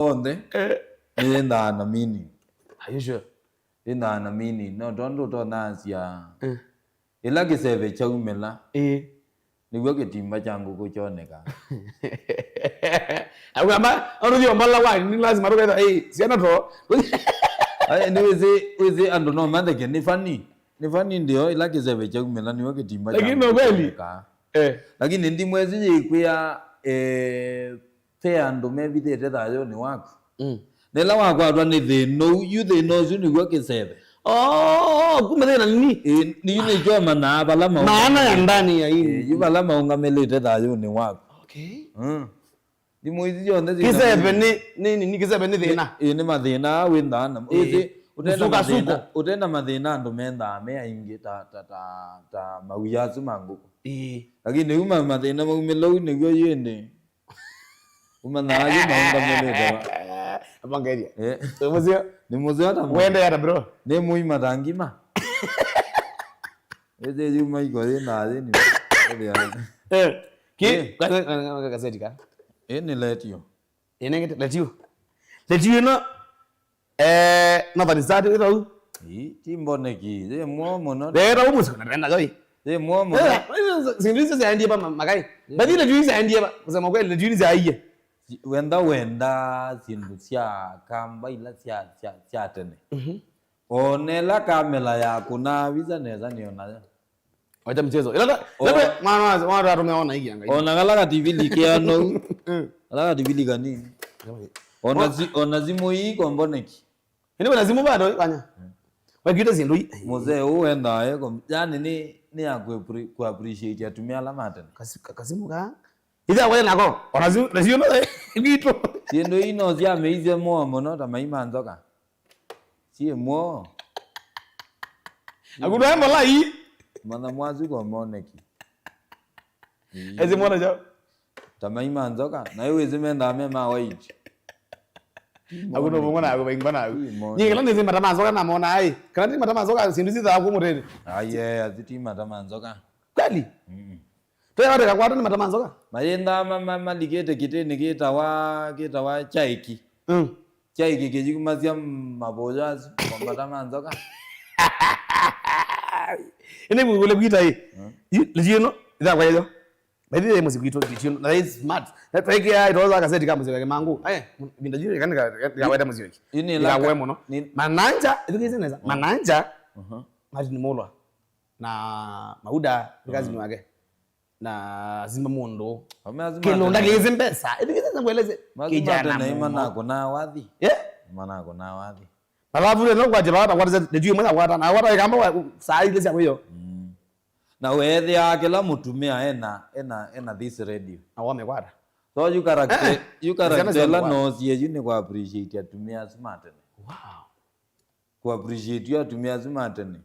Onthe niyenthaa na meaning. Are you sure? Yinthaa na meaning no tondu utonasya ila kiseve kyaumila niw'o kitimba kya nguku kyonekaa. Akamba oruthio mbala wa ni lazima ruketha ciana to. Ai niwisi wisi andu no matheke ni funny. Ni funny ndio ila kiseve kyaumila niw'o kitimba kya Lakini nguku no kweli. kyonekaa. Lakini ndimũ ĩsu yĩkwĩa ve andũ mevithĩte thayũnĩ waku. Nĩla wakwatwa nĩ thĩna ũu, yu thĩna ũsu nĩw'o kĩseve. Oh, kumbe thĩna nini? Ĩ, niyu nĩkyo manaa vala Maana ya ndani ya hii. Ĩ, yu vala maũngamĩlĩte thayũnĩ waku. Okay. Thimũ ici cionthe ciĩna Kiseve ni ni ni kiseve ni thĩna. Ĩ, nĩ mathĩna wĩthaa namo. Ĩĩ, utena Msuka mathĩna, suko. utena mathĩna andũ menthaa me aingĩ ta mawia asu ma ngũkũ. Lakini uma mathĩna maumĩla ũu nĩw'o yĩndĩ. Umanyaa yu maũngamĩlĩte va. Abangeria. Muzio. Ni muzio ta Wende yata bro. Ni muima ta ngima. Ĩthĩ yuma iko yĩna thĩni. Ki gazeti ka. Ĩ ni letio. Inengete letio. Letio no Northern Star ithau. Ĩ ti mboneki. Ĩ mwo muno. Rero umusi na renda goi. Ĩ mwo muno. Sindu hizo zaendie ba magai. Bathi letio hizo zaendie ba kusema kweli letio hizo zaiye. Wenda wenda sindu cia kamba ila cia tene. Onela kamera yaku na visa neza nionayo. Wacha mchezo. Ila labda mwana mwana tumeona hiki angalia. Ona kala ka TV likia no. Kala ka TV kanini. Ona ona zimu hii kwa mboneki. Ini kuna zimu bado kanya. Wakiita zindu hii. Mzee huu enda yeko. Yani ni ya ku appreciate atumia alama tena. Kasimu ka. Ida wewe nako. Ona zimu na sio ngito. Zindu hii no cia meize mo mono ta maima nzoka. Sie mo. Akuna mbola hii. Mana mwazu kwa moneki. Ezi mwana jo. Ta maima nzoka na iwe zimenda mema wage. Akuna bongo na ko ingba na. Ni kala ni matama nzoka na mona ai. Kala ni matama nzoka sindu sitha ku mutene. Aye, aziti matama nzoka. Kweli? Toya wate kakwata ni matama nzoka. Mayenda malikete kitini kita wa chaiki. Chaiki kijikumazia mabojazi kwa matama nzoka. Ene kule kuita hii. Lijino ida kwa hiyo. Baadhi ya muziki kuitwa lijino na is smart. Na taiki ya itoza kaseti kama muziki mangu. Binda jiro kani ka weda muziki. Ini Ila la we muno. Ni Mananja ithi neza. Mananja. Martin Mulwa na Mauda kazi wake. Na Zimba Mundo. Kilonda kizi mbesa. Ithi kizi ngweleze. Kijana na imana kuna wathi. Imana kuna wathi. Alafu le no kwa jeba kwa de mwana kwa na kwa kama saa ile cia hiyo. Na wethe ya kila mutumia ena this radio. Na wame kwata. So you character you character Ciana la cia no sie you ni kwa appreciate atumia smart ne. Wow. Kwa appreciate you atumia smart ne.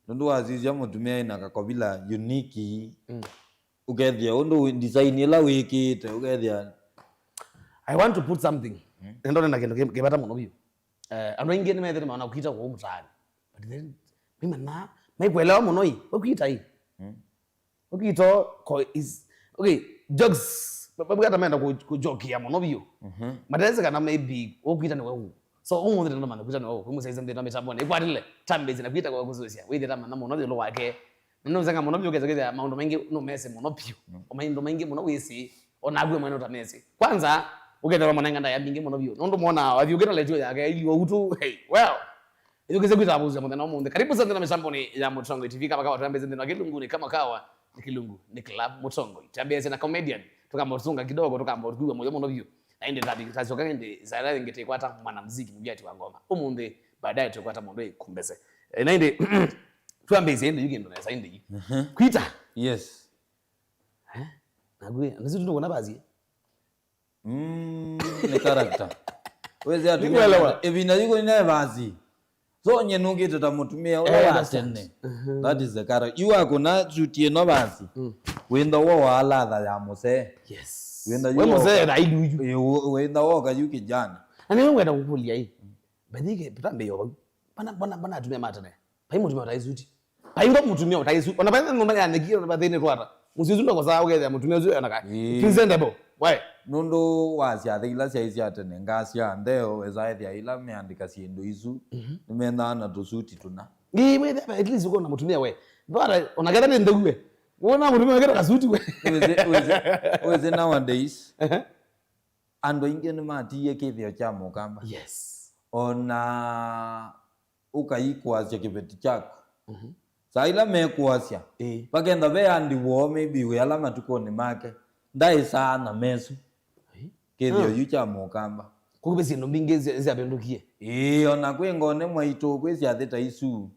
Nundu wazizia mutumia ina kakobila unique. Ukethia undu design ila wikite ukethia. I want to put something. Ndo na kindu kibata muno biu. Andu aingi ni methire maona kuita kwa mtaani. But then mimi na maikuelewa muno hii. Ukuita hii. Ukuita ko is okay jokes. Babu hata menda kujokia muno biu. Mataweza kana maybe ukuita ni wewe. So umu ndire ndo maana kuita ni wewe. Kumu saizi ndire mitambo ni ikwarile. Tambe zina kuita kwa kuzusia. Wewe ndire maana muno biu wake. Nino zanga muno biu keza keza maundu mengi no mese muno biu. Maundu mengi muno wisi. Onagwe mwene utamesi. Kwanza ukethera mwana nganda ya mingi muno biu. Nundu mwana wathi ukira letio yake ili utu. Hey, well. Iyo kese kuita abuza mwana na munde. Karibu sana na mitambo ni ya Mutongo TV kama kawa tuambe zende na Kilungu ni kama kawa ni Kilungu ni Club Mutongo. Tuambe na comedian tukambotunga kidogo tukambotuga moyo muno biu. Na inde tabi tazoka inde zaira ngete kwata mwanamuziki mbyati wa ngoma. Umunde baadaye tukwata mundu kumbeze. Na inde tuambe zende yugendo na zainde. Kuita. Yes. Nagwe nazi tundo bazi. Ni character. Wezi atumia. Nikuelewa. Evi na yuko ni vazi. So nye nukite ta mutumia ula wa Understand. tene. That is the character. You are gonna shoot no vazi. Wenda wo wa ladha ya muse. Yes. Wenda We yu muse na ilu yu. Wenda wo ka yu kijana. Na ni wenda kukulia hii. Badike tutambe yo. Bana bana bana atumia matane. Pai mutumia utaizuti. Pai ndo mutumia utaizuti. Ona bana ngomba ya negira na bathini twata. Musizundo kwa sababu ketha mutumia uzu anaka. Presentable. Why? Nundu wa ciathi ila ciai cia tene ngacia ntheo wezaethia ila meandika syindu isu nimenthaa na tusuti tuna. Ii we at least uko na mutumia we. Bora onaketha ni nthegue. Wona mutumia wekera kasuti we. Wezi nowadays andu aingi nimatiie kithio kya mukamba. Yes. Ona ukaikwasya kiveti kyaku. Saa ila mekwasya pakentha ve andi woo maybe wi ala matukuni make ndaisaa na mesu kithio yu kya mukamba. Kuko syindu mbingi syavindukie. Ii ona kwi ngone mwaitu kwi syathi ta isu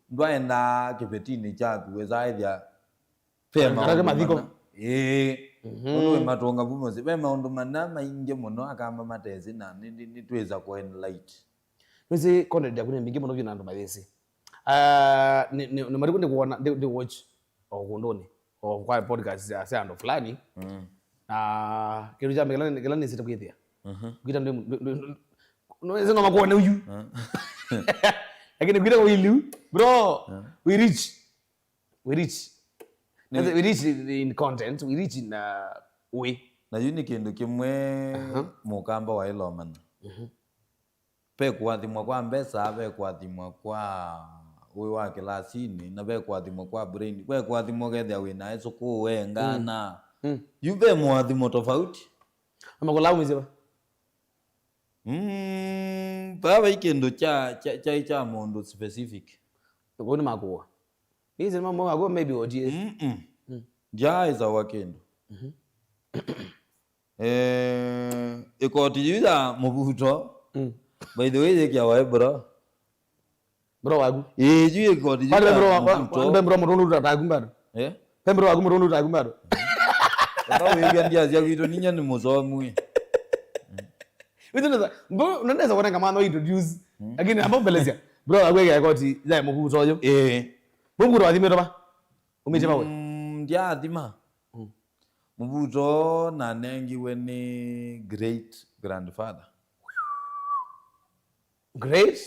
ndwaenda kivetini kyaku wezaithia ve maundu mathiko. Ii undu wi matunga vumosi ve maundu mana maingi muno akamba matesi na nitwisa ku enlight. Nwisi content yaku ni mbingi muno vyu na andu mathisi. Ni mariku ndikuona ndi watch o kunduni o kwa podcast ya sia andu fulani. Na kindu kya mbere kila nisite kwithia. Kwita ndi nwezi no makuone uyu. Lakini kwita kwa ilu bro, we reach. We reach. We reach in content, we reach in way. Na yu ni kindu kimwe mukamba wa ilomana. Pe kuathimwa kwa mbesa, pe kuathimwa kwa ui wa kilasini, na pe kuathimwa kwa brain, pe kuathimwa kethia wina esuku wengana. Yu pe muathimo tofauti. Ama kula mwizi ba? Baba ikindu cha cha cha cha mundu specific. Ngoni makuwa. Hizi mambo makuwa maybe oje. Njaa wa kindu. Ikoti yuza mubuto. By the way yekia wae bro. Bro wagu. Ju ikoti yuza. Bro bro bro murundu tagumbaro. Bro wagu murundu tagumbaro. Bro wewe ndia cia gwitu ninya ni musomu. Within bro unaweza kuona kama no introduce lakini hapo mbelezia. Bro wagu yekia ikoti ya mubuto yo. Mubuto wathimĩtwo ba? Umĩte ba we? Ndiathima. Mubuto na nengiwe ni great grandfather. Great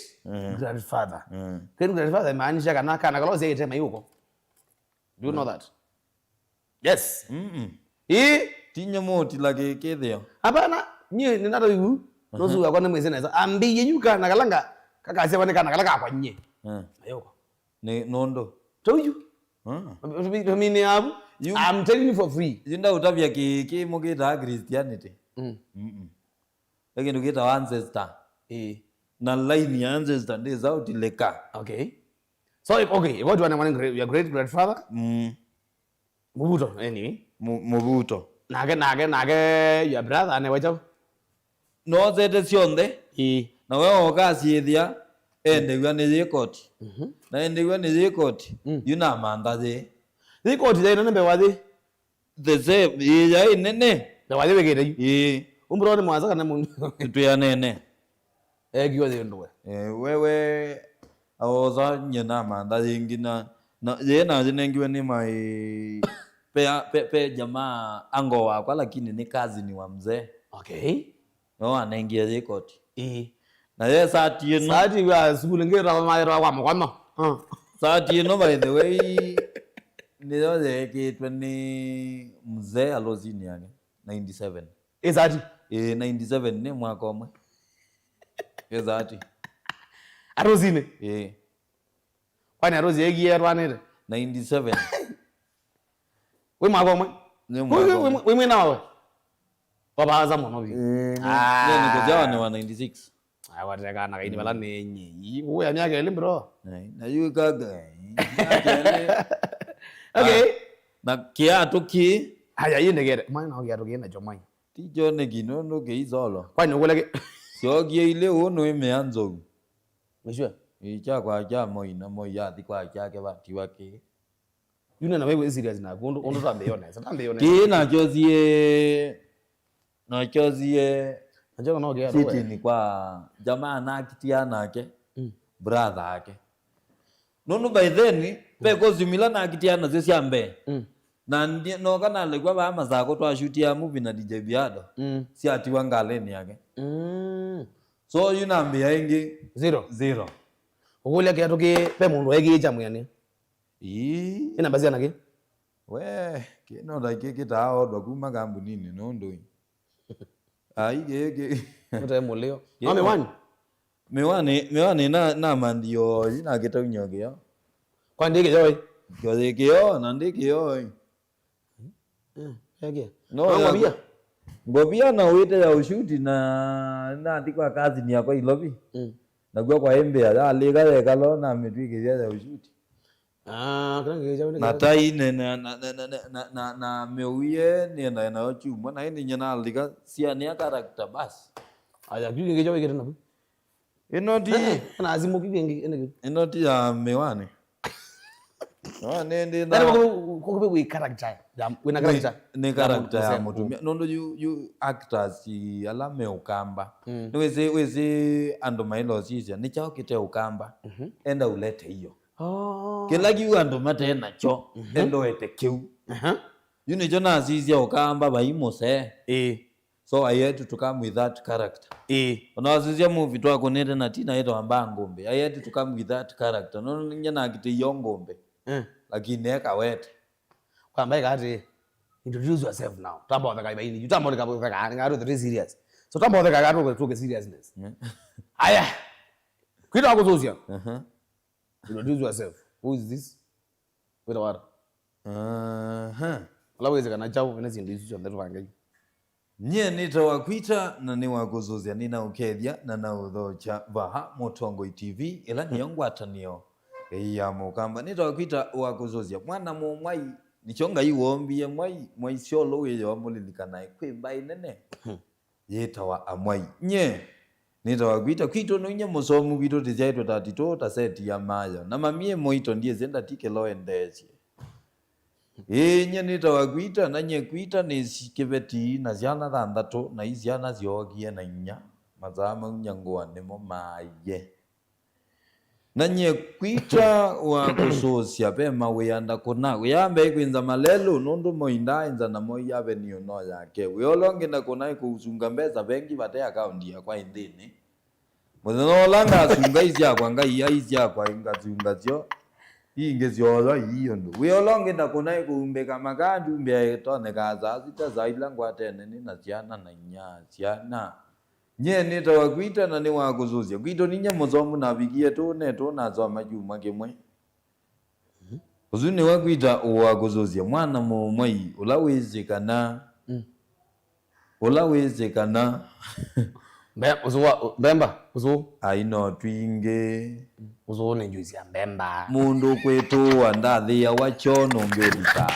grandfather. Great grandfather maanisha kana kana kalo zeite mayuko. Do you know that? Yes. Tinya moti lake kethio. Hapana, nye ninata yu. Nozu yakwa mwezi neza. Ambi yenyuka na kalanga kakase bane kana kalaka kwa nye. Mayuko. Ni nondo. Told you. Mimi abu. I'm telling you for free. Yinda utavya ki ki mugita Christianity. Lakini ukita ancestor. Na line ya ancestor ndi sauti leka. Okay. So okay, what do I want your great grandfather? Mubuto anyway. Mubuto. Nage nage nage your brother ane wacha. No zete cionthe. Na wewe ukacithia endewa ni yikoti. Na endewa ni yikoti. Yuna manda thi. Yikoti thai nene mbewa thi. The same ya nene. Mbewa thi wikite yu. Umbro ni mwanza kana mundu. Tuya nene. Gio thi nduwe. Wewe aoza nyina manda yingi na ye na zinengiwe ni mai pe jamaa ango wakwa lakini ni kazi ni wa mzee. Okay. No anengia yikoti. Na ye sati ino. Sati wa sukulu ngira wa wa mkwano. Sati ino by the way ni yote kitwe ni mzee alozini yake 97. Sati. 97 ni mwaka omwe. Sati. Arozine. Kwani arozi yegie rwanire? 97. We mwaka omwe. Ni mwaka omwe. We mwina wawe. Wabaza muno bi. Ni kujawa ni wa 96. Awatekana kaini bala nenye. Uya myaka eli bro. Na yu kaga. Okay. Na kiatu ki? Haya yindegere. Mwana no kiatu ki nacho mwana. Tijo ne kino no ke izolo. Kwani ukoleke? Syogie ile uno imeanzo. Mwisho. Icha kwa cha moi na moi yathi kwa chake batiwa ki. Yuna na wewe serious na kundu undu tambeyona. Sasa tambeyona. Ki na chozie. Na chozie. Najua no gea Siti ni kwa jamaa na kitia nake. Brother yake. Nono by then pe ko zimila na kitia na zesi ambe. Na ndi no kana le kwa ba mazako twa shutia movie na DJ Biado. Si atiwa ngaleni yake. So yuna mbia ingi zero. Zero. Ukulia kiatu ki pe mundu egi cha mwene. Ina bazia nake. We, kino da ki kita odwa kuma kambunini nundu. Ai ge Mute mulio. No miwani. Miwani na mandio ina getaunyo gyo. Kwa ndike joy. Kyo kyo na ndike yo. Yake. No ngobia. Ngobia na wite ya ushuti na ndikwa kazi ni yakwa Ilobi. Na gwa kwa embe ya lega lega lo na mitwike ya ushuti. Ah, na tai ne na na na na na na meuye ne na na chuma na ni nyana liga sia ne character bas. Aya kiu ngejo wikire na. Ino ti na azimu kiu nge ino ti ya miwani. No ne ndi na ko ko we character ya we na character. Ne character ya mutumia. Nondo you actors ala me ukamba. Ni weze andu mailo sisia ni chao kite ukamba. Enda ulete hiyo. Oh. Kila kiu andu mate nacho endo ete kiu. You ni jona azizia ukamba baimose. So I had to come with that character. Ona azizia movie twako nete na tina yeto amba ngombe. I had to come with that character. No nyana akite yo ngombe. Lakini eka wete. Kwa mbaye kati introduce yourself now. Tamba the guy you tamba the guy ngaro the serious. So tamba the guy ngaro the seriousness. Aya. Kwita akuzuzia. Introduce yourself. Who is this? Wait a while. Alawezi kana chao ina zindu isu chonde twangai. Nye nitawakwita na niwakuzuzia nina ukethia na nauthocha vaha Mutongoi TV ila niyo ngwatanio ya mukamba nitawakwita wakuzuzia mwana mumwai nicho ngai wombie mwai mwai ciolo wiyo mulilikanae kwi mbai nene yitawa amwai nye nitawakwita kwitũ nunye musomu gwitũ ticiaitwe ta titũ ta seti ya mayo na mamie muito ndie zenda tikelo endecie ĩĩ nye nitawakwita na nye kwita ni kiveti na ciana thanthatu na i ciana ciokie na inya mathaa mau nyangũa nimo maye na nye kwita wa kucucia pe mawia kuna wiyambe ikwinza malelu nundu moinda inza na moi avenue no yake wiolongi na kuna ikucunga mbesa bengi vate akaunti yakwa inthini muthenya ula ngacunga iciakwa ngai iciakwa ngacunga cio ingi ciotho iyo ndu wiolongi na kuna ikuumbika makandu mbia itoneka saa sita saa ila ngwatene ni na ciana na inya ciana nye nitawa kwita na niwakuzucia kwitũ ninye mũthomu navikie tũ ne tũnasoma chuma kĩmwe usu niwe kwita wakuzucia mwana mumwai ula wizikana ula wizikana mbemba usu aino twingi usu ni juice ya mbemba mundu kwituwa ndathia wacho nungiuthita.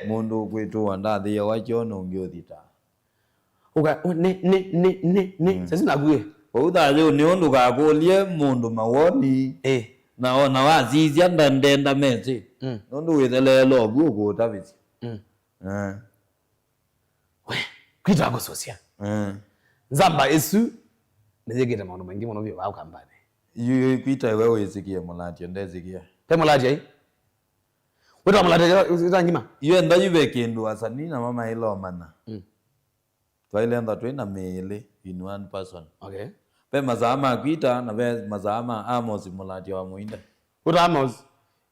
Mundu kwituwa ndathia wacho nungiuthita. Uka ne ne ne ne ne sasa naguye uthathi ni undu gakulie mundu mawoni na ona wazizia ndenda mezi nundu withelelo ogu ugutabicia we kwita gucocia nzamba isu niyigite maundu maingi muno bio wa ukambani yu kwita we wizikie mulatio ndezikie te mulatio ai wita mulatio wita ngima yenda yuve kindu asani na mama ilomana twailenda twina miili in one person. Okay. Pe mazama kwita na pe mazama Amos mulatio wa muinda. Uta Amos.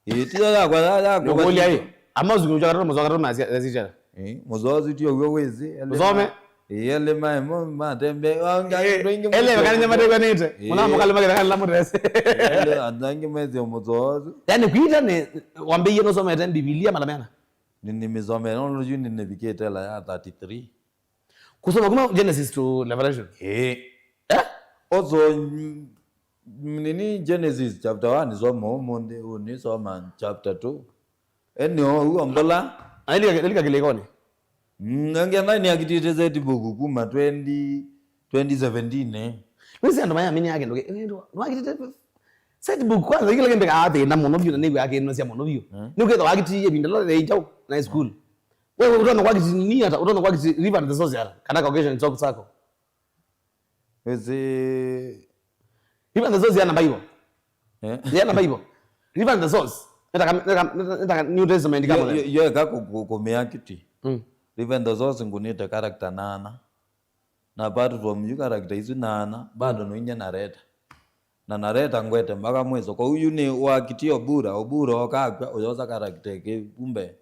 Itiyo ya kwa ya kwa. Ngoli ai. Amos nguja karoma muzo karoma azijara. Muzo zitio gwe wezi. Muzome. Ele mai mo ma tembe anga ndingi. Ele kana nyama tembe nite. Muna mukale magera kana lamu dress. Ele andangi mwezi muzo. Yani kwita ni wambe yeno soma ete Biblia malamena. Ni mizome no no ni bikete la ya 33. Kusoma kuma Genesis to Revelation. Also nini Genesis chapter 1 soma monde uni soma chapter 2. Eni o mbola. Elika kilikoni. Ngia ni akitite zeti buku kuma 2017 Wezi ando maya mini yake ndoke. Ndo set book kwanza ile kende kaate na mono view na ni yake no sia mono view. Ni uketho wakiti ebinda lo le jau na school. Wewe utaona kwa kiti nini hata utaona kwa kiti river and the source yara kana caucasian talk sako. Wezi river and the source yana Bible. Yana Bible. River and the source. Neta New Testament kama. Yo ka kumea kiti. River and the source ngunite character nana. Na apart from you character isu nana bado no inya nareta. Na nareta ngwete mpaka mwezo. Kwa huyu ni wakiti obura, obura okakwa uyoza character ke kumbe.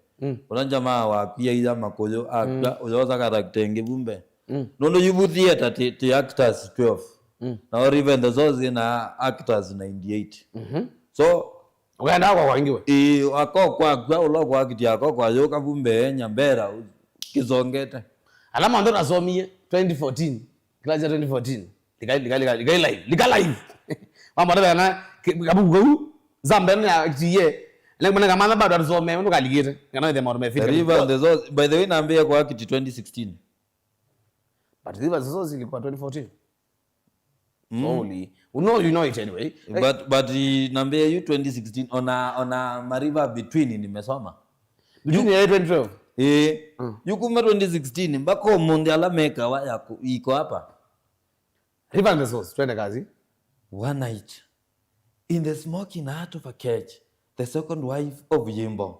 Ula jamaa wakwia ija makuyu akwa uyoza character ingi vumbe. Nundu yuvu theatre ti actors 12. Na River and the Source ina actors 98. So ukaenda kwa kwa ingiwe. I ako kwa kwa ulo kwa kiti ako kwa yoka vumbe nyambera kizongete. Alama ndo nasomie 2014. Class ya 2014. Lika lika lika lika live. Lika live. Mama ndo na kabu gau zambe na tiye. Lengo mwana kama bado atusome ndo kalikite. Kana the maono The mefika. River and the Source, by the way, naambia kwa kiti 2016. But River and the Source ilikuwa 2014. Holy. You know it anyway. But naambia you 2016 ona Mariva between nimesoma. Between ya 2012. Yukuma 2016 mpaka omundi ala meka wa yako iko hapa. River and the Source, twende kazi. One night in the smoking hut of a cage, the second wife of Yimbo,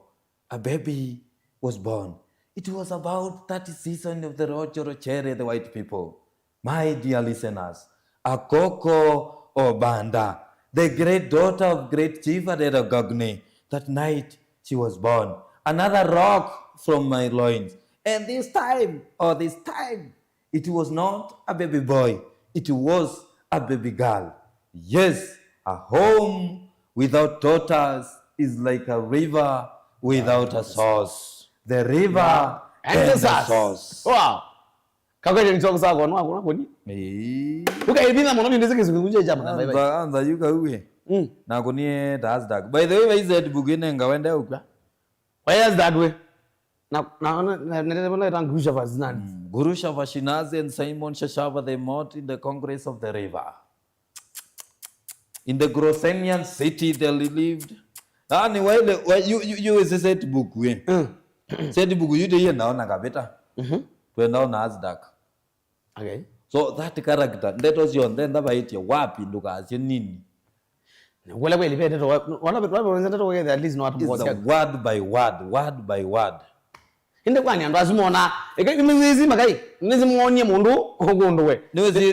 a baby was born. It was about 30 season of the Rochorochere, the white people. My dear listeners, Akoko Obanda, the great daughter of great chief Adera Gogni, that night she was born. Another rock from my loins. And this time, or this time, it was not a baby boy, it was a baby girl. Yes, a home without daughters is like a river without a source. The river And and the the source. source. Wow. Kakwete nitoko sako no akuna koni. Ukaibina mono ndizike zikunje jama na bye bye. Anza yuka uwe. Na kunie tasdak. By the way, waized bugine ngawende ukwa. Why is that way? Na na na na na na vazinani. Gurusha Vashinazi and Simon Shashava, they met in the Congress of the River. In the Grossenian city they lived. Ah, ni waile wa, you is a set book we. Set book you dey naona kabita. Twenda na Azdak. Okay. So that character ndeto cionthe ndabaitie wapi ndukacie nini. Wala kweli pia ndeto wala wala ndeto kwa at least no watu It's mmoja. a word by word, word by word. Inde kwani andu azimona imizi makai nizimuonie mundu ugundu we. Niwezi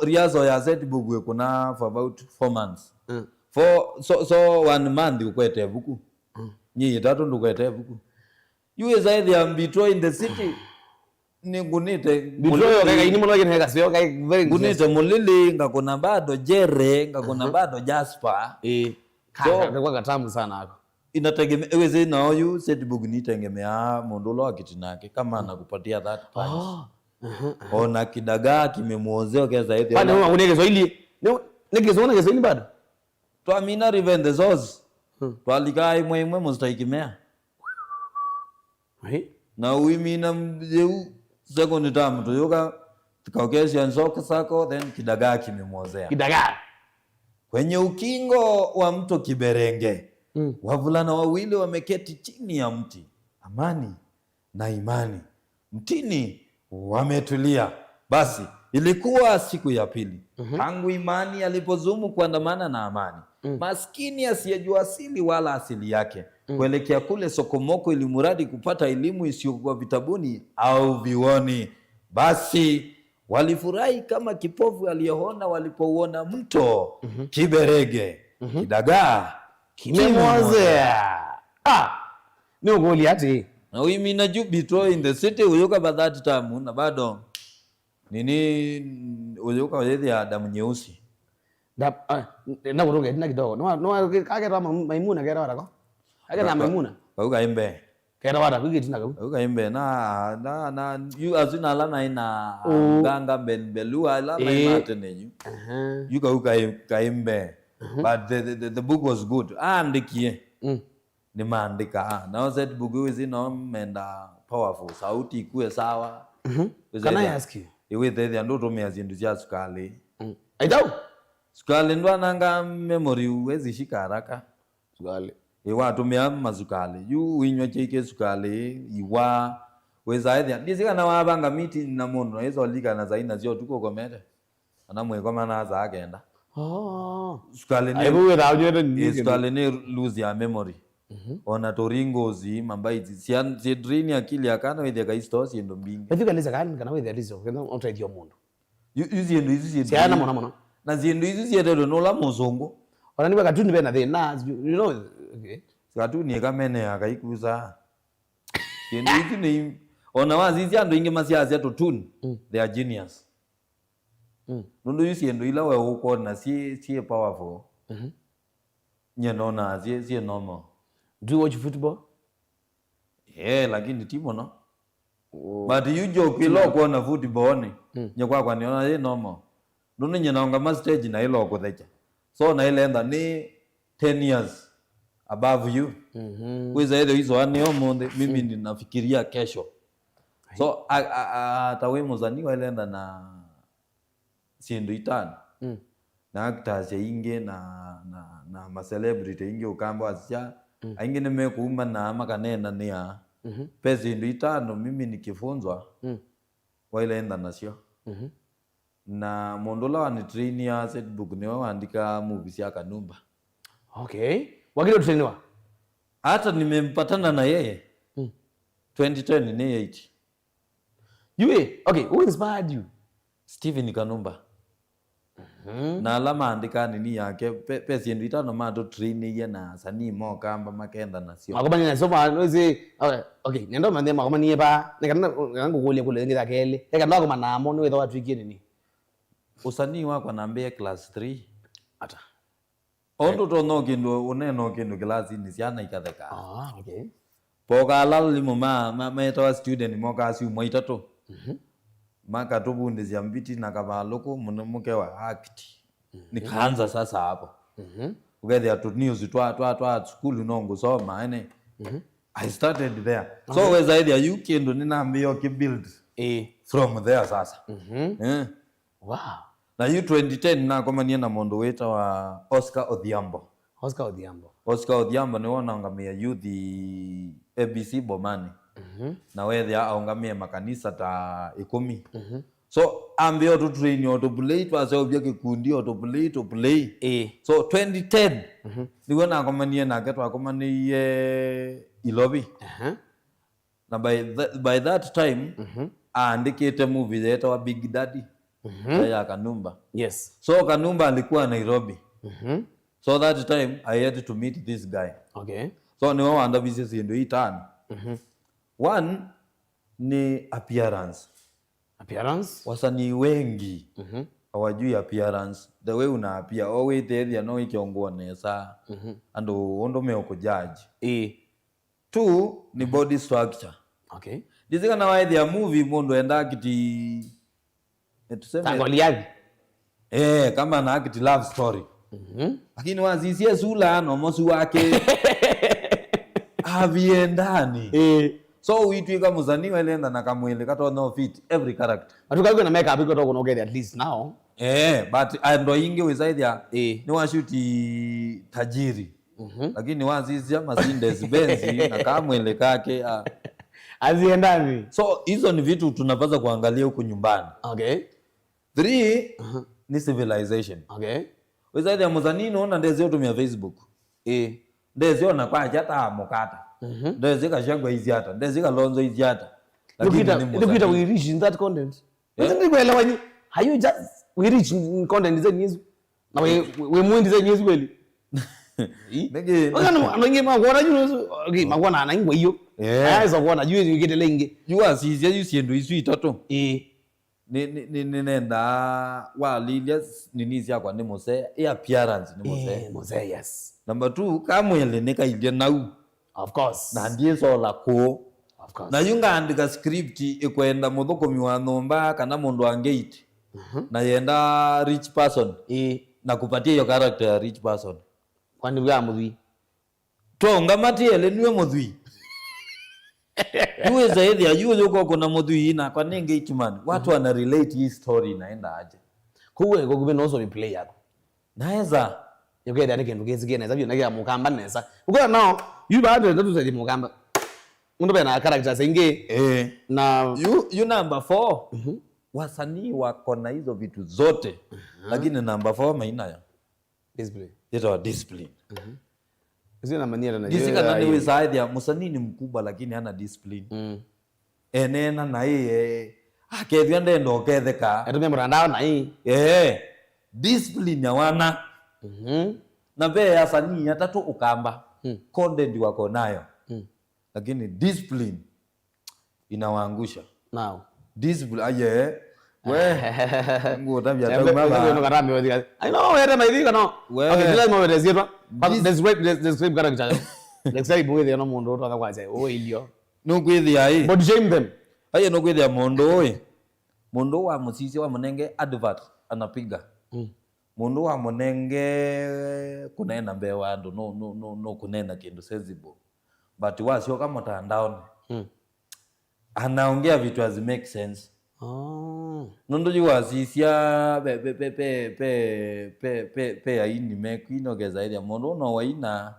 riaso ya set book we kuna for about 4 months. For so 1 month ukwete buku. Nyi tatu ndukwete buku. You is either mbitro in the city ni ngunite Bitroyo kai ini muno kene kasio kai very ngunite mulili ngakuna bado Jere ngakuna bado Jasper. So kwa katamu sana hako. Inategemea weze na huyu set book ni tegemea mundu lo akitinake kama anakupatia that punch. Ona kidagaa kimemuozea kesa hivi. Bado una Kiswahili. Ni Kiswahili Kiswahili bado. Twamina River and the Source. Twalikaa imwe imwe mustaikimea. Na uimina mjeu second term tuyoka tukaokesha nsoka sako then kidagaa kimemuozea. Kidagaa. Kwenye ukingo wa mto Kiberenge. Wavulana wawili wameketi chini ya mti. Amani na Imani. Mtini wametulia. Basi ilikuwa siku ya pili. Tangu Imani alipozumu kuandamana na Amani. Maskini asiyejua asili wala asili yake. Kuelekea kule Sokomoko ili muradi kupata elimu isiyokuwa vitabuni au vioni. Basi walifurahi kama kipofu aliyeona walipouona mto Kiberege. Kidagaa kimemwozea. Ni ugoli ati. Na huyu mimi na Jubito in the city uyuka by that time na bado nini uyuka yethi ya damu nyeusi. Da na uruge na kidogo. No no kagera Maimuna kera wara ko. Kagera Maimuna. Kauga imbe. Kera wara kugi tina kau. Kauga imbe na na na you azina la na ina ganga mbelua la na ina tenenyu. You kauga kaimbe. But the book was good. Andikie. Nimeandika. Na set book hizi no menda powerful. Sauti ikue sawa. Can I ask you? Iwe the ndo tumia zindu cia sukali. Aidau. Sukali ndo ananga memory uwezi shika haraka. Sukali. Iwa tumia mazukali. Yu uinywa cheke sukali iwa weza ethia. Ndisika na wabanga miti na mundu na hizo lika na zaina zio tuko komete. Ana mwikoma na za agenda. Sukali ni Aibu we rawo ni sukali ni lose ya memory. Ona toringozi mambaiti si drain akili akana wethe kaisto si ndo mbingi. Ethika leza kani kana wethe lizo kana otaithio mundu. Yuzi ndo izi si Siana mona mona. Na zindu izi sietero nola muzungu. Ona niwe katuni bena thina, you know, okay. Katuni kamene akaikuza. Sindu ici ni ona wazizi andu ingi maciacia tutun, they are genius. Nundu yu sindu ila we ukwona ci powerful, nye nona ci normal. Do you watch football? Yeah, lakini ti muno. But you joke ila ukuona football ni nye kwakwa niona yi normal. Nundu nye naonga ma stage na ila ukuthecha. So na ile enda ni 10 years above you. Kwiza ile hizo ani omunthi mimi ninafikiria kesho. So ata wi muzani wailenda na sindu itano. Na actors aingi na ma celebrity aingi ukamba acia aingi nimekuuma na makanena ni a pe sindu itano mimi nikifunzwa wailenda nacio. Na mundu ula wanitrainia setbook niwe wandika movie cia Kanumba. Okay. Wakili utrainiwa? Hata nimempatana na yeye. 2010 ni 8. You okay, who inspired you? Stephen Kanumba. Na alama andika nini yake pe sindu itano matu trainiye na sanii mo kamba makenda nacio. Makomani na soma nozi okay, okay, nendo mande makomani ba nekana ngukulia kule ngira kele. Eka ndo akoma namo ni wetha watwikie nini. Usanii wakwa nambia class 3. Ata. Ondu tono kindu uneno kindu kilasini ciana ikatheka. Ah, okay. Poka lalimu ma metawa student moka ciumwa itatu. Makatubundithia mbiti na kavaluku muno mukewa act. Nikaanza sasa hapo. Ukethia tu news twa skulu no ngusoma ene. I started there. So weza ithia yu kindu ninambia ki build. From there sasa. Wow. Na yu 2010 nakomania na mundu witawa Oscar Odhiambo. Oscar Odhiambo. Oscar Odhiambo ni wonangamia youth ABC Bomani. Na wethia aungamie makanisa ta 10. So ambia tu train auto play twaseuvia kikundi auto play to play. So 2010 niguo nakomanie nake twakomaniie Ilobi. Na by that time aandikite movie yetawa Big Daddy. Ya Kanumba. Yes. So Kanumba alikuwa Nairobi. So that time I had to meet this guy. Okay. So niwe wandabise sindu itano. One ni appearance. Appearance? Wasanii wengi hawajui appearance. The way una appear, o withethia no ikiongwa nesa. Andu undu meokujudge. Two ni body structure. Okay. Ndizika na waethia movie mundu enda kiti, tuseme Tangoliathi. Kama na akiti love story. Lakini wazisie sula no mosu wake. Aviendani. So uitwika muzani welenda na kamwele kato no fit every character. Atuka na makeup iko to kuno at least now. But ando ingi wisaithia ni washuti tajiri. Lakini wazizia Mercedes Benz na kamwele kake. Aziendani. So hizo ni vitu tunapaswa kuangalia huku nyumbani. Okay. 3 ni civilization. Okay. Wisaithia muzani no ndezi utumia Facebook. Ndezi ona kwa chata mukata. Ndezi kashagwa hizi hata. Ndezi kalonzo hizi hata. Lakini ni muzani. Look at we reach in that content. Isn't it well when are you just we reach in content is news? Na we mwindi ze news kweli. Nige Oga no anonge magora you okay magora na ngwe iyo. Ayo kuona you you get lenge. You are see you see ndo isu itatu. Ni nenda wa lilia nini cia kwa ni muse e appearance ni muse. Muse yes. Number 2 kamwele nika ilia nau. Of course. Na ndiye sola ko. Of course. Na yunga andika script ikwenda muthukumi wa nyumba kana mundu wa gate. Na yenda rich person. Na kupatia hiyo character ya rich person. Kwani wewe muthui? Tonga matiele niwe muthui. Yuwe zaidi ya yuwe yuko kuna muthui na kwa nini gate man? Watu wana relate hii story inaenda aje? Kuwe gogo no so play yako. Naeza. Yokeda ni kindu kisikie neza byo nagira mukamba neza. Ukora nao yu bado ndo tuzaidi mukamba. Mundu bena characters ingi. Na You number 4. Wasanii wako na hizo vitu zote. Lakini number 4 maina ya. Discipline. Ito discipline. Sio na mania na Discipline na niwe zaidi ya msanii ni mkubwa lakini hana discipline. Enena na yeye. Akethia ndendo oketheka. Atumia mtandao na hii. Discipline ya wana. Na be ya sanii atatu ukamba. Content wako nayo. Lakini discipline Inawaangusha. Now Discipline aye we nguta vya mama. I know where my thing no. We. Okay, ndila mo zietwa. Describe describe character. Describe with no mundu utwa kwaje. O ilio. Nukwithia i. Body shame them. Aye nukwithia mundu ui. Mundu wa musisi wa munenge advert anapiga. Mundu wa munenge kunena mbee wa andu no no no no kunena kindu sensible. But wasioka mtandaoni. Anaongea vitu hazi make sense. Oh. Nundu juwasisya pe pe pe pe pe pe pe pe aini mekwinogeza ithia mundu no waina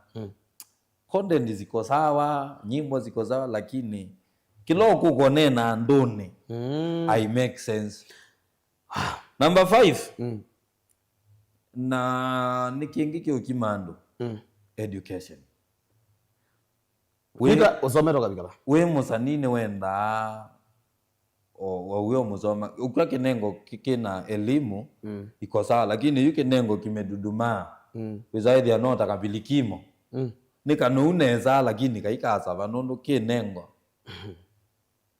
content ziko sawa, nyimbo ziko sawa, lakini kila ukukonena nduni I make sense. Number 5 na ni kingi kiukimandu education. Wika usomero kabika. We musanii ni wenda o musoma ukwa kinengo kina elimu iko sawa, lakini yu kinengo kimedudumaa wizaidi anota kabilikimo nikanuuneza lakini kaikasava nundu kinengo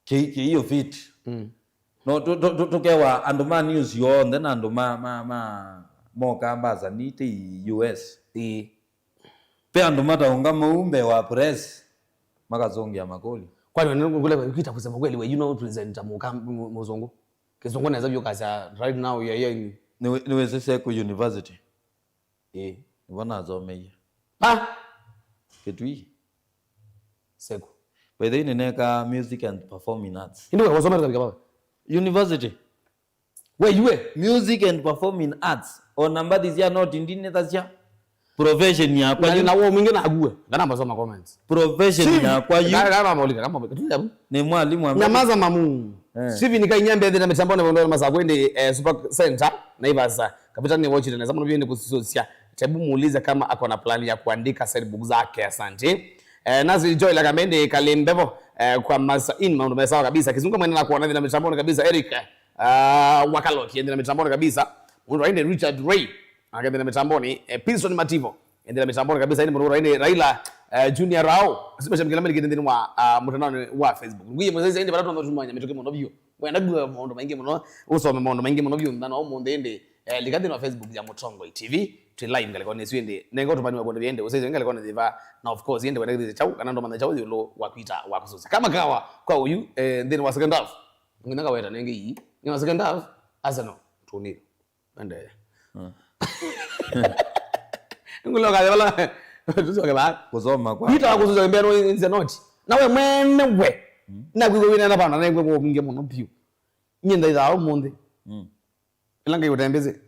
ki iyo fit no tukewa andu ma news yonthe na andu ma ma ma mokamba sanite US pe andu mataunga maumbe wa press makazongia makoli. Kwani ngule ukita kusema kweli we you know presenter muzungu kizungu naweza vyo kaza right now you are here niweze Seku University nibona azomeiye ah Kitui Seku by the way nineka music and performing arts ndio wasoma kabika baba university we you music and performing arts on number this year not ndine tasya profession yakwa na wo mwingi na ague ngana masoma comments profession yakwa yu kana maulika kama tuja ni mwalimu ambaye nyamaza mamu sivi nikainyambia thina mitambo na ndo masa kwende super center na ivasa kapita ni watch na zamu ni kususia tebu muulize kama ako na plan ya kuandika book zake. Asante nazi joy la kamende kalimbevo kwa masa in mambo sawa kabisa kizungu mwana na kuona thina mitambo kabisa Eric wakaloki thina mitambo kabisa mundu aende Richard Ray akaenda mitamboni Pinson Mativo endela mitamboni kabisa ini mundu aende Raila Junior Rao sibasha mkela mali ndini wa mtandao wa Facebook nguye mzee ende baratu ndo mitoke muno byo wenda gwa mondo maingi muno usome mondo maingi muno byo ndana omunde ende likadini wa Facebook ya Mutongo TV twi live ngalikone iswende nengo tupaniwa kondo byende useze ngalikone ziva na of course yende wenda chau kana ndo mana chau yulo wakwita wakususa kama kawa kwa uyu then wa second half nginaka weta nenge yi ni wa second half Arsenal 2-0 ende nguloka bala tuzoke ba kusoma kwa wita wakususa mbeno inze not nawe mwene we na kwiko wina na bana nengwe ngo minge muno pyu nyenda idao monde ilanga yotembeze.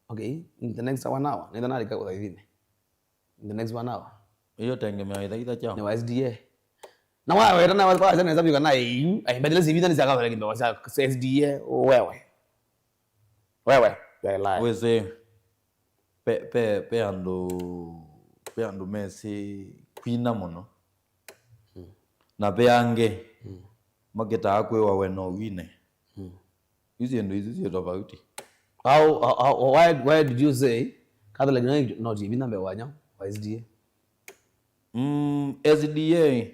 Okay, in the next 1 hour nenda nalika kwa hivi in the next 1 hour iyo tengemea ithaitha chao ni wa SDA na wewe tena kwa sababu naweza na EU ai badala zivi ndani zaka wale kimba SDA wewe wewe wewe weze pe pe pe andu mesi kwina muno na pe ange makitaa kwiwa we no wine ici ndu ici ci tofauti. How why did you say Catholic not even number wanya wa SDA? SDA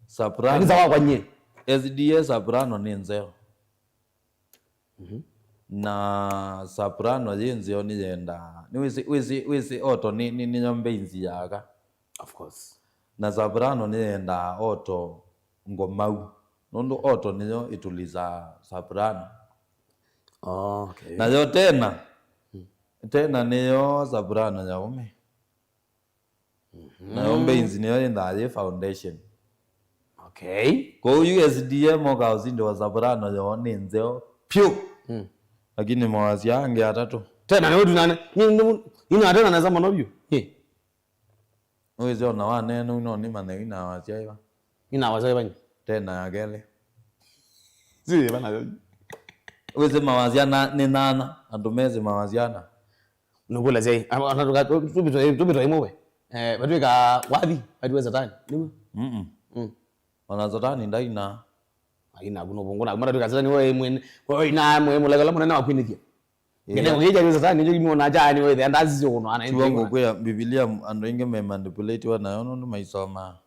soprano. Ni kwa nye. SDA soprano ni nzeo. Na soprano ye nzeo ni yenda. Ni wisi wisi wisi oto ni ni nyombe inzi yaga. Of course. Na soprano ni yenda oto ngomau. Nundu oto niyo ituliza soprano. Oh, okay. Na yo tena tena niyo soprano ya ume. Na yombe inzi niyo yenda ye foundation. Okay. Kwa USDA moka uzindo wa soprano yo ni nzeo pyu. Lakini mawazi yange atatu. Tena ni wetu nane. Ni ni tena nazama nobyo. Ye. Uwezo na waneno uno ni mane ina wazi aiba. Ina wazi aiba. Tena yagele. Si bana. Uweze mawaziana ni nana andumeze mawaziana. Nukula zai. Anatoka tubito imowe. Batuika wapi? Batuweza tani. Niwe? Wana zatani ndaina. Aina kuno bongo na mara tukazani wewe mwene. Wewe ina mwe mulagala mwana wa kwinithia. Ngene ngija ni satani njo kimona cha ni wewe andazi sio kuno ana Tiwango kwya Biblia andu aingi me manipulate nayo nundu maisoma.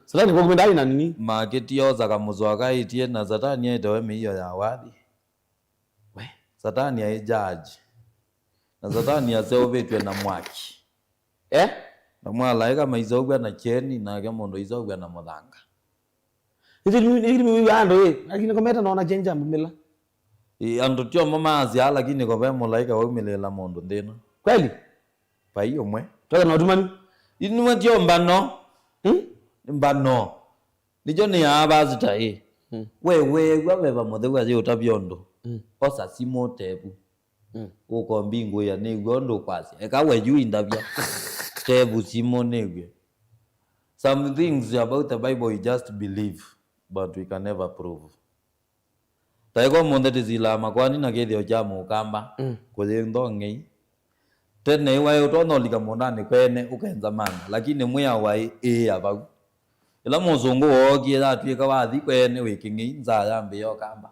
Satani kwa kumenda ina nini? Maketi yoza kamuzwa kaitie na satani aitewe miio ya wathi. We. Satani ai judge. Na satani aseuvitwe na mwaki. Eh? Na mwalaika maisaugwa na cheni nake mundu isaugwa na muthanga. Ndio ni ni andu eh lakini kometa naona chenja mbila. Andu tio mamaasya lakini kope mulaika waumilila mundu nthina. Kweli? Pai umwe. Toka na utumani? Inwe tio mbano. Mbano. Nijo ni abazita eh. Wewe wabeba mutheu athi utavya undu. Osa simu tebu. Uko mbingu ya niguo ndu kwasya. Eka we ju indavya. Tebu simu niguo. Some things about the Bible you just believe but we can never prove. Taiko mundu tizila makwani na kithio cha mukamba kuthi ng'ei tene wae utonya ulika mundani kwene ukenza manga lakini mwiya wai iya vau ila muzungu wookie yatwika wathi kwene wi king'ei nzaa yambiia ukamba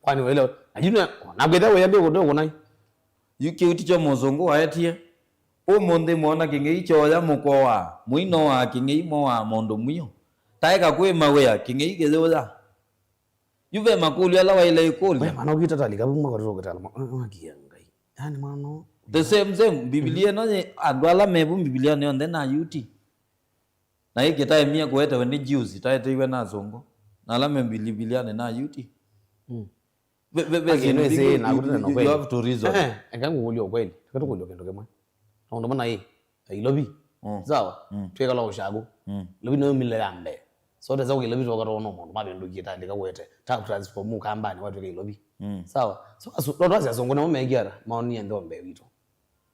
kwani wele ajuna nabwetha we yambi kundo kunai yu kiu ticho muzungu waetie umunthi mwona king'ei choya mukoa mwino wa king'ei mowa mundu mwiu taika kwi mawia king'ei kithuya yuve makuli ala waile ikuli we mana ukita talika bumwa kwa rogo tala makia ngai yani mano the same same Biblia no ye andu ala mebu Biblia ne onde na yuti na iki tae mia kuete ni Jews tae tiwe na zongo na ala me Biblia ne na yuti be na kutana na you have to reason engangu kulio kweli tukatukulio kendo kemwe ndo maana hii ilobi sawa twekala ushago lobi no milerambe so teza kuilobi twakatoona mundu mavindukie tandika wete ta transform ukambani watweka ilobi sawa so ndo azongo na mamegiara maoni endo mbe wito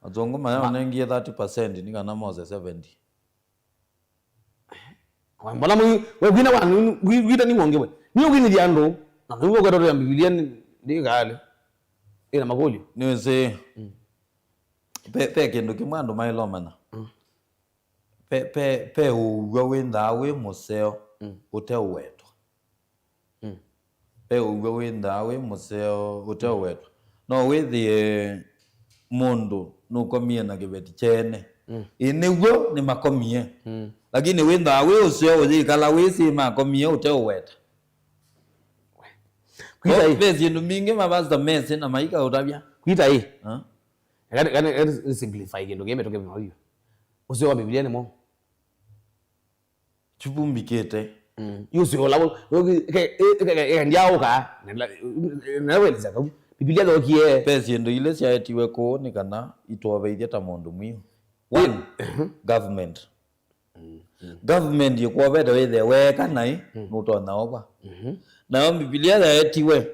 azongo maya onengie 30% ni kana mose 70 mbona mwi we gwina wa gwita ni ngonge we ni ogini jando na ndio kwa ya Biblia ndi kale ina makoli ni se pe kindu kimwe andu mailomana pe pe pe uwa winthaa wi museo uteuwetwa pe uwa winthaa wi museo uteuwetwa no withie mundu nukomie na kiveti chene iniguo ni makomie lakini winthaa wi useo uthikala wisi makomie uteuweta pe syindu mingi mapasta mesi na maika utavya kwita hii kana simplify kindu kimwe tuke mawio usio wa Biblia ni mo chupumbikite yusio la ke ndyauka naweleza ka Biblia thokie pe syindu ile syaetiwe kuu ni kana itwoveithie ta mundu mwiu one government government yikwovete withe weka nai nutonya okwa nayo Biblia yaetiwe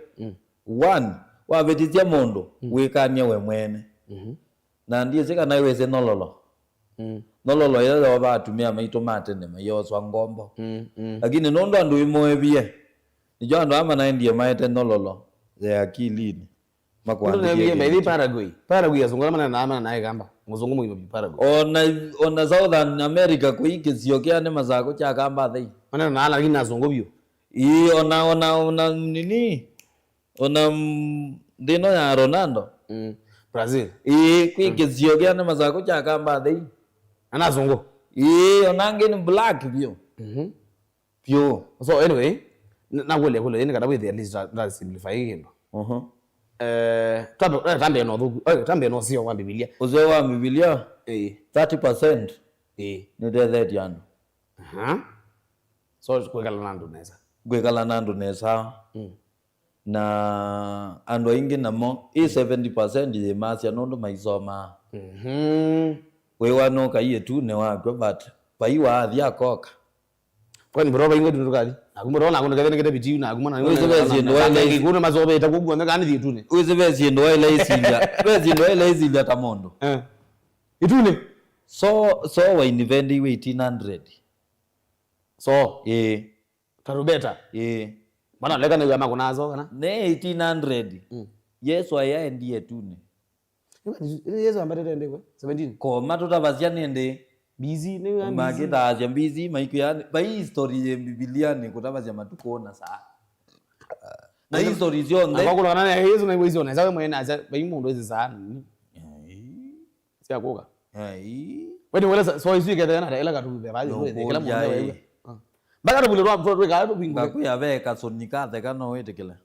one wavitithia mundu wikanie we mwene na ndiisi kana iwisi nololo nololo ila yova atumia maitu ma tene mayoswa ngombo lakini nundu andu imwevie nijo andu ama naendie maete nololo ya akilini makwandikie Paraguay Paraguay Paraguay azungula mana na mana naye kamba muzungu mwima Paraguay ona Southern America kwi kisio kia ni masako cha kamba thei mana na lakini azungu bio ii ona ona ona nini ona ndino ya Ronaldo Brazil ii kwi kisio kia ni masako cha kamba thei ana zungu ii onange ni black bio bio so anyway na kule kule ni kada with at least that simplify kindu tambe no thuku tambe no sio wa Biblia uzeo wa Biblia 30% ni tetheti andu so kwikala na andu nesa gwikala na andu nesa na andu aingi namo i 70% yimasya nundu maisoma wiwa nuka tu ne wakwa but pai wathi akoka kwani bro baingo tundukathi nakumurona nakuno kethene kete bitiu nakumona Wisi be syindu waile kuna mazobe ta kuguo ngani thi itune wisi be syindu waile isilia be syindu waile isilia ta mundu itune so so wa invent iwe 1800 so eh tarubeta eh bana leka ni ama kunazo kana ne 1800 Yesu ayaendie tune Yesu ambatete ndikwe 17 koma tutavasia nindi busy ni busy makithaasya mbisi maikwiani vai history ye Bibilia ni kutavasia matuku na saa Na history cionthe. Akwakula kana Yesu na iwe na sawe mwene acha bai mundu ezi sana. Sia kuka. Ai. Wewe wala so isu ikethe na ela katu be baji we kila mundu wewe. Mpaka tubule rwa mtoto weka hapo bingu. Ngakwia ve kasoni katheka no witikile.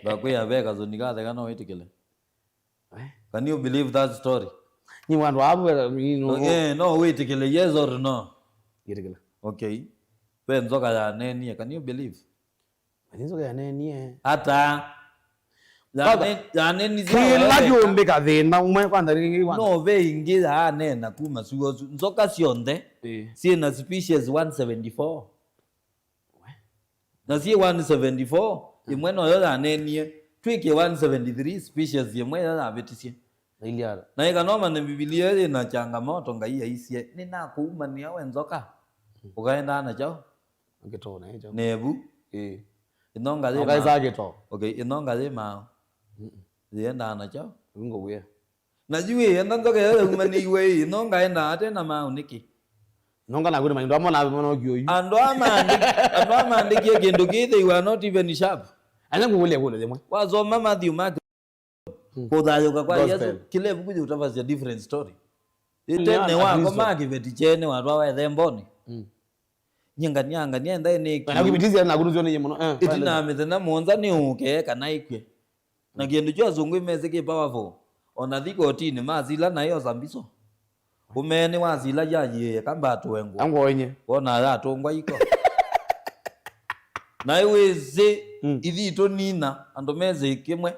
Ngakwia ve kasoni katheka no witikile. Can you believe that story? Ni wandu hapo ni no. Okay, no witikile, yes or no? Yitikile. Okay. Ve nzoka ya nenie, can you believe? Nzoka ya nenie. Ata ya neni Kila kiumbe kathina umwe kwanza ringi kwanza. No ve ingi ya nena kuma suo nzoka cionthe ciina species 174 na ciĩ 174 imwe noyo yanenie twike 173 species imwe yo yavĩticie. Na iliara. Na ikanoma ni Bibilia ina changamoto Ngai aicie ninakuumania we nzoka ukaenda na chao. Ngitona hicho. Nebu. Inonga Okaisa gito. Okay, inonga yi mao yenda na chao. Ngo buya. Na jui enda nzoka yo umaniwe inonga enda ate na mao niki. Nonga na gure maindo amona mono gyoyu. Andu amandikie kindu ki they were not even sharp. Ana ngule kule jemwe. Wasoma Matthew, Mark, kuthayuka kwa Gospel. Yesu kile buku utavacia different story. Ni Itene ana wako Kristo. makiveti chene watwa wethemboni. Nyingania ngania ndae ni Na kibitizi na guru zione yemono. Itina mithenya muonza ni uke kana ikwe. Na kindu kyo azungu imeze ki powerful. Ona thikotini mazila na iyo sambiso. Umene wazila yaye kamba tuwengu. Ango wenye. Wona yatungwa iko. Na iweze ithito nina andu meze kimwe.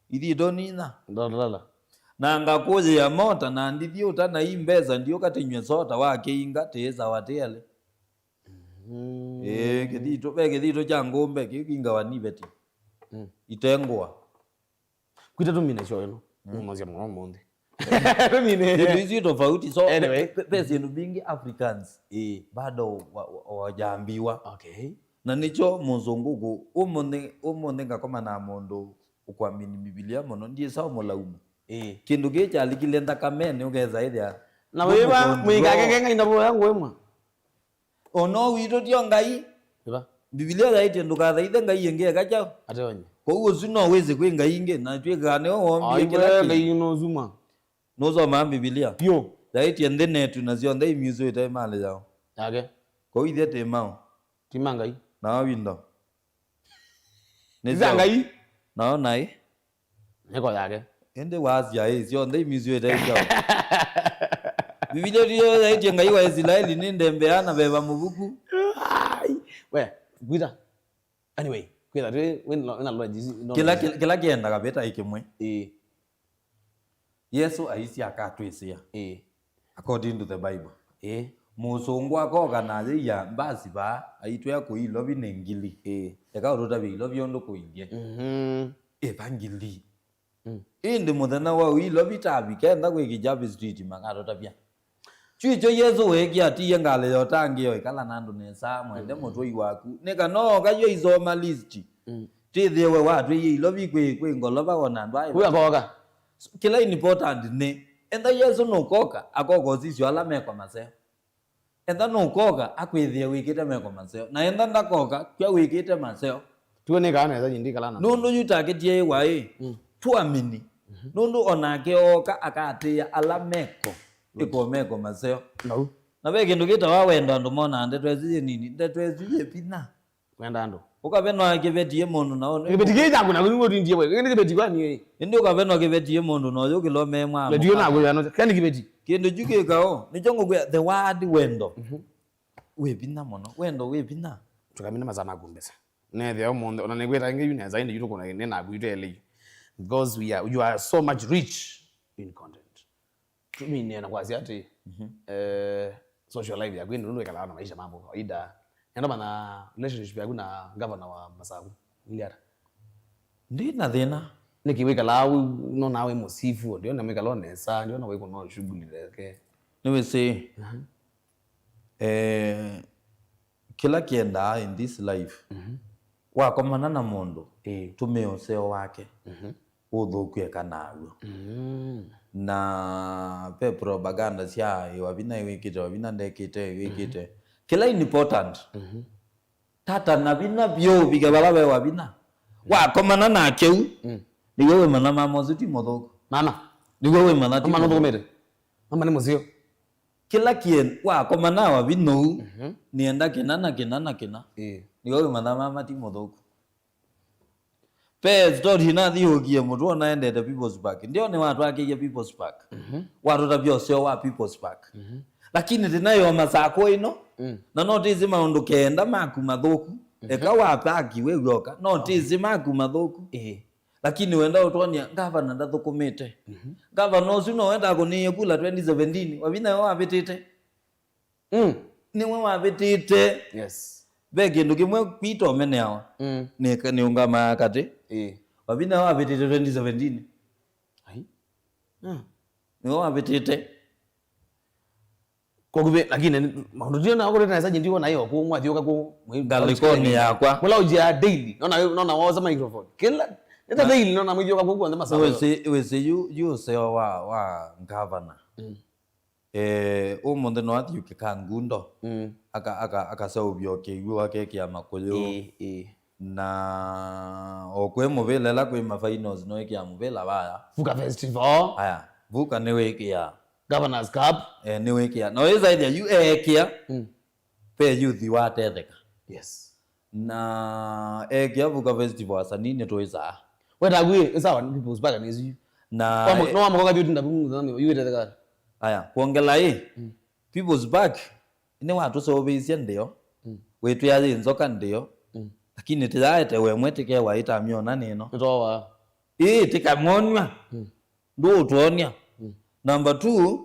Ithito nina. Ndalala. Na ngakuye ya mota na ndithi uta na imbeza ndio katinywe sota wakiinga tiza watiele. Kithito be kithito cha ngumbe kikinga wanibeti. Itengwa. Kwita tu mina sho ino. Mazia mwana monde. Tumine. Ndio hizi tofauti so Anyway. pesa yenu bingi Africans bado wajaambiwa. Okay. Na nicho muzunguku umone ngakoma na mundu ukwamini Biblia muno ndiye sawa mulaumu. Kindu gichalikile nthakame uketha ithia. Na wiba mwikake ngai ndabo yangu wemwa. Ono wito tio Ngai. Wiba. Biblia yaitie ndukathaithe Ngai ingi eka chao. Atonye. Koguo ucio no wize kwi Ngai ingi na twikaga niwe wombie Ai kila we kindu. Ngai no zuma. Nusoma Biblia. Pio. Yaitie nthi netu na cionthe imiucuite mali yao. Yake. Koguo ithe ti mao. Ti ma Ngai. Nao windo. Nĩ Za ciao. Ngai. Nao nai. Niko yake. Indi wacia ĩ cionthe imiucuite ciao. Biblia ndiyo yaitie Ngai wa Israeli ni ndembea na beba mubuku. Ai. We, gwita. Anyway, kwitha twi wina lodge no. Kila kiendaga beta ikimwe. Yesu aici akatwisia. According to the Bible. Musungu akoka na ya mbasi ba aitwe akuilobi ne ngili. Eka uruta bilobi ondu kuingie. Evangeli. Indi muthenya wa uilobi tabi kenda gwikijabi street makarota bia. Chwicho Yesu wekia atiye ngale yotangio ikala nandu nesa mwende mutui waku. Nika no kayo izoma list. Tithiwe watu ilobi kwi kwi ngoloba wona ndu ayo. Huyu akoka. Kila important ni enda Yesu nukoka akoka sisio ala mekwa maseo. Enda nukoka akwithie wikite mekwa maseo. Na enda ndakoka kwa wikite maseo. Tuone kana eza nyindi kalana. Nundu yutakitie wae. Tuamini. Nundu onake oka akatia ala meko. Iko meko maseo. No. Na we kindu kita wa wendo andu mona ndetweziye nini? Ndetweziye pina. Kwenda andu. Ukavenwa kivetie mundu na ono. Kibeti kija kuna ngo ndindie we. Ngene kibeti kwani yeye. Indi ukavenwa kivetie mundu na uyu kilome mwa. Ndio na go yano. Kani kibeti. Kindu jukikao nicho ngukwa the word wendo. We pina mono. Wendo we pina. Tukamina mazama kumbesa. Ne the omonde ona negweta nge yuneza indi yuko na ne na gwite. Because we are you are so much rich in content. Tumine na kwazi ati social life yakwe ndio ikala na maisha mambo kawaida. Ndio maana relationship yaku na governor wa Masaku Iliara. Ndi na thina. Nikiweka lawi no nawe musifu ndio na mweka lonesa ndio na weko no shughuli yake. Niwe say kila kienda in this life wakomana na mundu tume useo wake uthukie kana naguo. Na pe propaganda cia iwabina iwikite wabina ndekite iwikite. Kila important. Tata na vina vyo bigabala we wa vina wakomana nake u niwe we mana mama ucio ti muthuku. Mama. Niwe we mana ti mama nuthukumite mama ni musio kila kien wakomana wa vinu nienda kina na kina na kina. Niwe we mana mama ti muthuku. Pe story na thiukie mutu ona endete People's Park ndio ni watu akiie People's Park. Watu tabia usio wa People's Park. Lakini tinayo masako ino na no tizi maundu kenda maku mathuku. Eka wa paki we guoka no tizi maku mathuku. Lakini wenda utonia gavana ndathukumite. Gavana ucio no wenda kuniie kula 2017 wabina wabitite. Niwe wabitite. Yes. Ve kindu kimwe kwito meneawa. Ni ungama kati. Wabina wabitite 2017. Ai. Niwe wabitite. Koguve lakini maundu ndio na akorete naisa ndio na hiyo ku mwathioka ku ngalikoni yakwa. Mula ujia daily nona woza microphone. Kila nita daily nona mwithioka ku kuanthe masawa. Wese yu seo wa governor. Umunthe no athiuke ka ngundo. Aka akaseuvio kiigua akekia makuyu. Na o kwi muvila ila kwi ma finals no ikia muvila waya. Vuka festival. Aya, Vuka ni wikia. Governors Cup. Ni wikia. No iza ithia yu ekia. Pe youth watetheka. Yes. Na ekia Vuka festival asanii ni tuiza. Weta gwi sawa People's Park ni yu. Na no wa moka juti ndabu nani yu wetetheka. Aya, kuongela hii. People's Park ni watu sobeisia ndio. Wetu ya nzoka ndio. Lakini tiyaete we mwetike wa itamiona nino. Nitoa. Tikamonywa. Ndu utuonia. Number 2,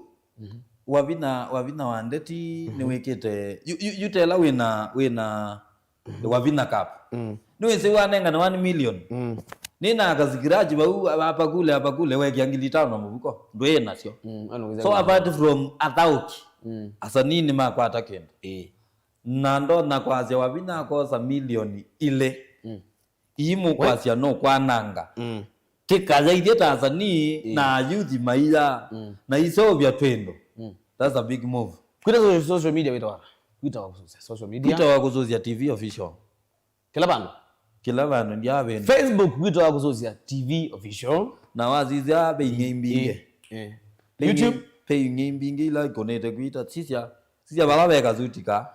wavina wa ndeti ni wikite yutela wina wavina cup. Ni wese wanenga na 1 million. Nina akazikiraji bau hapa kule hapa kule we kiangili tano mubuko ndwe nasio. So apart from athauki. Asa nini makwata kendo. Na ndo na kwazia wavina kosa milioni ile. Imu kwazia no kwananga. Tikaza ithie Tanzania na youth maia na iso vya twendo. That's a big move. Kwita social media wita Kwita social media. Kwita wa kuzuzia TV official. Kila bandu. Kila bandu ndia abende. Facebook kwita wa kuzuzia TV official. Na wazizia be inge YouTube pe inge mbinge ila ikonete kwita sisia. Sisia balabeka zutika.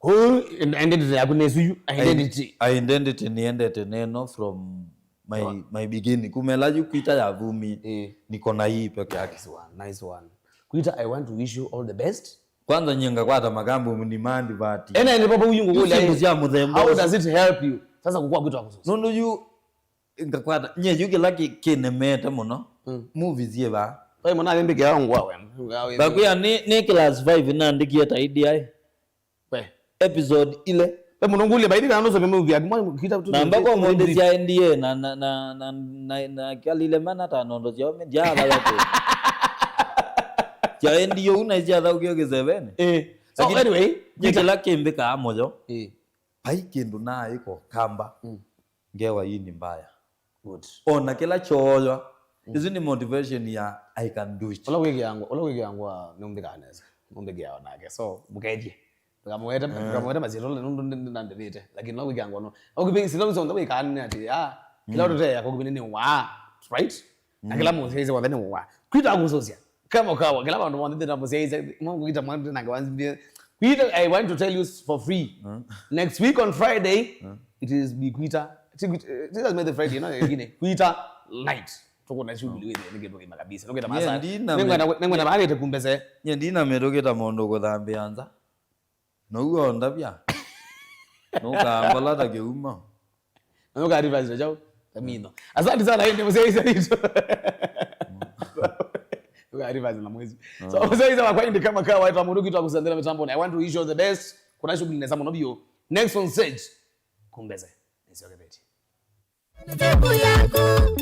Who identity yaku nesu identity. Identity ni endete neno from my beginning. Kumela yu kwita ya vumi. Niko na hii peke yake. Nice one, nice one. Kwita I want to wish you all the best. Kwanza nyenga kwata magambo ni mandi bati. Ena ni papa uyungu Yusi kule. mzia muthembo. How does it help you? Sasa kukua kwita kususa. Nundu yu ngakwata nye yu kila kinemete muno. Movies ye ba. Kwa hiyo mwana mbike yangu wawe. Bakuya ni class 5 na ndikie ta IDI. We. Episode ile. We munongule baidi na nusu movie ya mwa kita tu. Na mbako monde sia NDA na na na na na na kalile mana ta nondo sia me dia ba yote. Sia NDA una sia da ukio kizebene. So Lakini anyway, nye kila kimbe ka mojo. Pai kindu na iko kamba. Ngewa hii ni mbaya. Good. Ona kila choyo. Hizi ni motivation ya I can do it. Ola wiki yangu, ola wiki yangu ni umbika aneza. Umbika yao nake. So mukeje. Tukamweta, tukamweta mazito le nundu ndu ndu ndivite. Lakini ola wiki yangu no. Okupinga sino zonda wiki ani ati ah. Kila mtu ya kokupinga ni wa. Right? Na kila mtu hizo wa ni wa. Kwita kusosia. Kama kawa kila mtu mwanzo ndio msaiza Mungu kita mwanzo na kwanza. Kwita I want to tell you for free. Next week on Friday it is be Kwita. This has made the Friday no nyingine. Kwita night. Tuko na shughuli wewe nige nige kabisa. Nige masa. Ningwe na mahali tukumbeze. Nye ndina merogeta mondo kuthambia anza. No uo ndabia. No kaambola ta kiuma. No ka advise jao. Tamino. Asante sana hii ndio mzee hizo. No ka advise na mwezi. So mzee hizo kwa ndi kama kawa watu amuruki tu akusandela mitambo. I want to wish you all the best. Kuna shughuli nesa monobio. Next on stage. Kumbeze. Nisiokebeti. Tebu yangu.